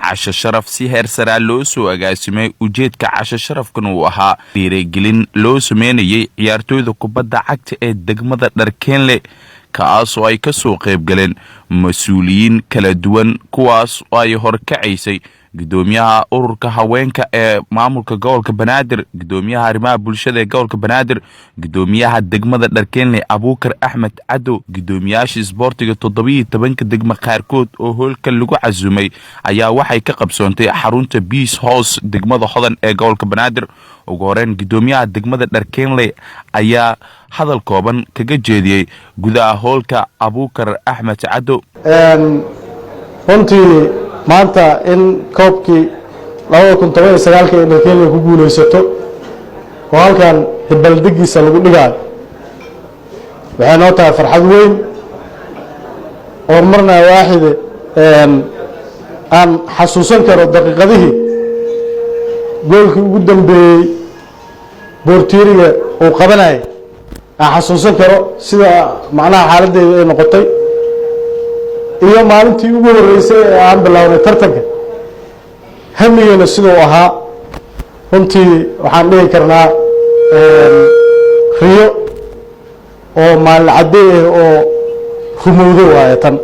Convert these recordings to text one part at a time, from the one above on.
Casho sharaf si heer saraa loo soo agaasimay, ujeedka casho sharafkan uu ahaa dhiirigelin loo sameynayay ciyaartooyda kubadda cagta ee degmada Dharkeenle, kaas oo ay ka soo qayb galeen mas-uuliyiin kala duwan, kuwaas oo ay horkacaysay gudoomiyaha ururka haweenka ee maamulka gobolka Banaadir, gudoomiyaha arrimaha bulshada ee gobolka Banaadir, gudoomiyaha degmada Dharkeenle Abuukar Axmed Cadow, gudoomiyaasha isboortiga 17-ka degmo qaarkood oo hoolka lagu casumay ayaa waxay ka qabsoontay xarunta Peace House, degmada Hodan ee gobolka Banaadir. Ugu horeyn, gudoomiyaha degmada Dharkeenle ayaa hadal kooban kaga jeediyey gudaha hoolka Abuukar Axmed Cadow. Runtii maanta in koobkii 2019-ka ee Dharkeenley ku guulaysato oo halkan dabaldegiisa lagu dhigaayo waxay noo tahay farxad weyn oo marna waaxide aan xasuusan karo daqiiqadihii goolkii ugu dambeeyey boortiiriga uu qabanayay, aan xasuusan karo sida macnaha xaaladdeeda ay noqotay iyo maalintii ugu horreysay ee aan bilownay tartanka hamigeena siduu ahaa. Runtii waxaan dhihi karnaa riyo oo maalin cadde ah oo rumowdo waaye tan.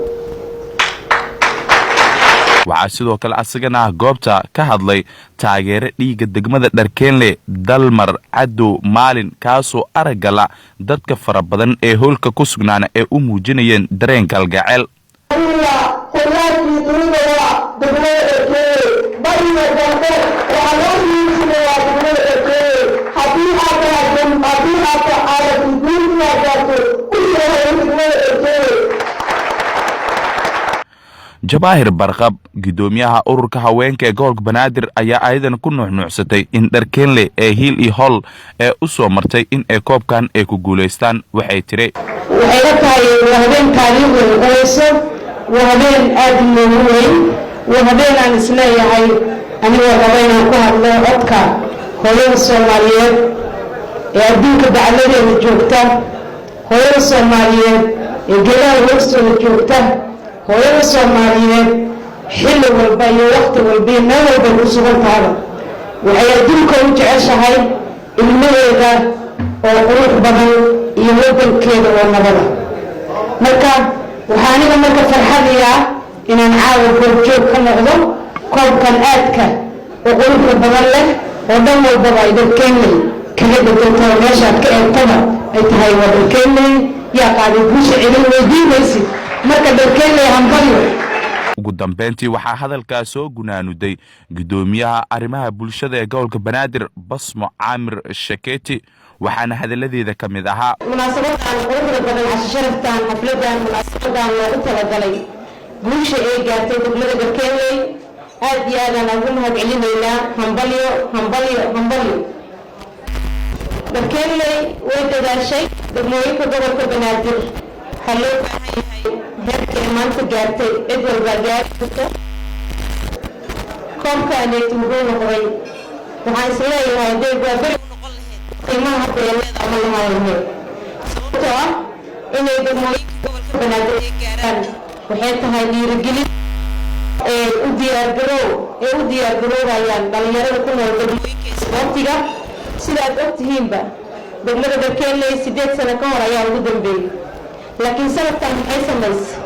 Waxaa sidoo kale asagana goobta ka hadlay taageere dhiigga degmada Dharkeenle, Dalmar Cadow Maalin, kaasoo araggala dadka fara badan ee hoolka ku sugnaana ee u muujinayeen dareen galgaceel. Horyaalkii dunida waa degmada Dharkeeye. Bariga galbeed waxaa loo hiirsanayaa degmada Dharkeeye. Haddii aad tahay, haddii aad caalamkii guul inaad gaarto, u yeehay degmada Dharkeeye. Jabaahir Barqab, gudoomiyaha ururka haweenka ee gobolka Banaadir, ayaa ayadana ku nuuxnuuxsatay in Dharkeenle ee hiil iyo hool ee u soo martay in ay koobkan ay ku guulaystaan. Waxay tiri: Waxay la tahay waa habeen taariikhda noqonayso, waa habeen aada inoogu weyn, waa habeen aan isleeyahay anigoo raba inaan ku hadlo codka hooyada Soomaaliyeed ee adduunka dacaladeeda joogta, hooyada Soomaaliyeed ee geedaha hoostooda joogta, hooyada Soomaaliyeed xilli walba iyo wakhti walba iyo meel walbay ku sugan tahaba, waxay adduunka u jeceshahay ilmaheeda oo qurux badan iyo waddankeeda oo nabada. Marka waxaa aniga marka farxadii ah inaan caawa goobjoog ka noqdo koobkan aadka oo quruxda badan leh oo dhan walbaba ay Dharkeenley kaga dhegantaho, meeshaad ka eegtaba ay tahay waa Dharkeenley yaa qaaday guusha, cidin weydiin maysid. Marka Dharkeenley, hambalyo. Ugu dambeyntii, waxaa hadalkaa soo gunaanuday gudoomiyaha arrimaha bulshada ee gobolka Banaadir, Basmo Caamir Shaketi, waxaana hadalladeeda ka mid ahaa: Munaasabadan quruxda badan, casho sharaftan, xafladan, munaasabadan loogu talagalay guusha ay gaartay degmada Dharkeenley, aad iyo aadaan ugu mahad celinaynaa. Hambalyo, hambalyo, hambalyo. Dharkeenley way dadaashay. Degmooyinka gobolka Banaadir waxaa loo baahan yahay heerka ay maanta gaartay cid walbaa gaari karto. Koobkaaneetu wuxuu noqday, waxaan isleeyahay hadday waa beri u noqon lahayd, qiimaha hadda ay leedahay ma lahaan lahayd, sababtoo ah inay degmooyinka gobolka Banaadir ay gaaraan waxay tahay dhiirigelin ee u diyaargaroow ee u diyaargaroobayaan dhalinyarada ku nool degmooyinka isboortiga. Sida aad og tihiinba, degmada Dharkeenley 8 sano ka hor ayaa ugu dambeeyey, laakiin sanadkan maxay samaysay?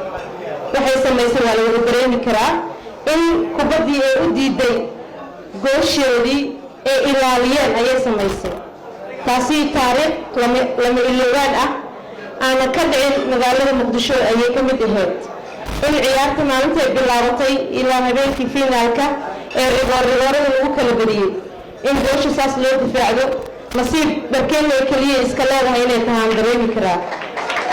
Waxay samaysay waa la wada dareemi karaa, in kubaddii ay u diiday goosheedii ee ilaaliyeen ayay samaysay. Taasi taariikh lama iloogaan ah aana ka dhicin magaalada Muqdisho ayay ka mid ahayd, in ciyaarta maalintay bilaabatay ilaa habeenkii finaalka ee rigoor rigoorada lagu kala badiyey in goosha saas loo difaacdo. Nasiib Dharkeenley keliya iska leedahay inay tahaan dareemi karaa.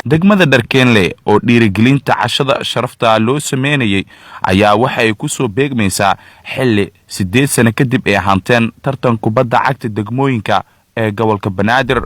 Degmada Dharkeenle oo dhiirigelinta cashada sharafta loo sameynayay ayaa waxa ay ku soo beegmaysaa xilli 8 sano kadib ay hanteen tartan kubadda cagta degmooyinka ee gobolka Banaadir.